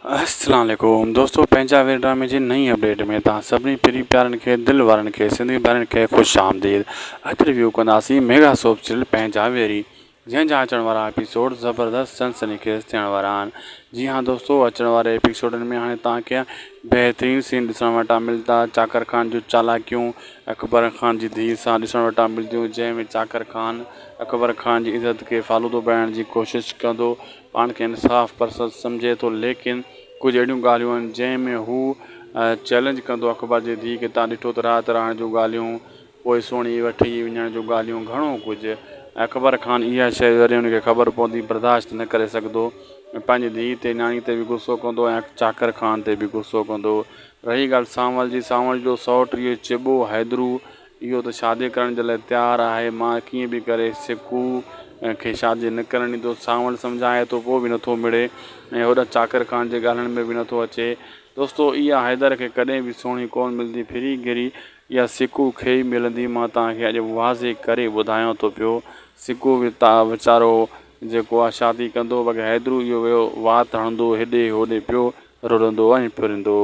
السلام عليڪم دوستو پنهنجا وير ڊرامي جي نئين اپڊيٽ ۾ توهان سڀني پرين پيارن کي دل وارن کي سنڌي ڀائرن کي خوش آمديد. اڄ ريويو ڪنداسين ميگا سوپ سيريل پنهنجا ويري جنهن جا اچڻ وارا ايپيسوڊ زبردست سنسني خيز ٿيڻ وارا آهن. جي ها دوستو اچڻ واري ايپيسوڊن ۾ هاڻي توهان کي بهترين سين ڏسڻ وٽان ملدا چاڪر خان جون چالاڪيون اڪبر خان جي ڌيء سان ڏسڻ وٽان ملديون جنهن ۾ چاڪر خان اڪبر خان جي عزت کي فالودو بڻائڻ جي ڪوشش ڪندو پاڻ کي انصاف پرست سمجهي ٿو ليڪن ڪجهه اهڙيون ڳالهيون آهن جنهن ۾ هو چئلينج ڪندو اخبار جي ڌيء کي تان ڏٺو ته رات رهڻ جون ڳالهيون پوء سهڻي وٺي وڃڻ جون ڳالهيون گهڻو ڪجهه ۽ اڪبر خان اها شيء جڏهن هن کي خبر پوندي برداشت نه ڪري سگهندو ۽ پنهنجي ڌيء تي نياڻي تي به غصو ڪندو ۽ چاڪر خان تي به غصو ڪندو رهي ڳالهه سانول جي سانول جو سئوٽ اهو چٻو حيدرو اهو ته شادي ڪرڻ جي لاء تيار آهي، مان ڪيئن به ڪري سڪو کي شادي نه ڪرڻ ڏيندس. سانول سمجهائي ٿو پوء به نٿو مڙي ۽ هوڏانهن چاڪر خان جي ڳالهين ۾ به نٿو اچي. دوستو اها حيدر کي ڪڏهن به سهڻي ڪونه ملندي ڦري گهري اها سڪو کي ئي ملندي مان توهان کي اڄ واضح ڪري ٻڌايان ٿو پيو. سڪو به ويچارو جيڪو آهي شادي ڪندو باقي حيدرو اهو ويو وات هڻندو هيڏي هوڏي پيو رڙندو ۽ ڦرندو.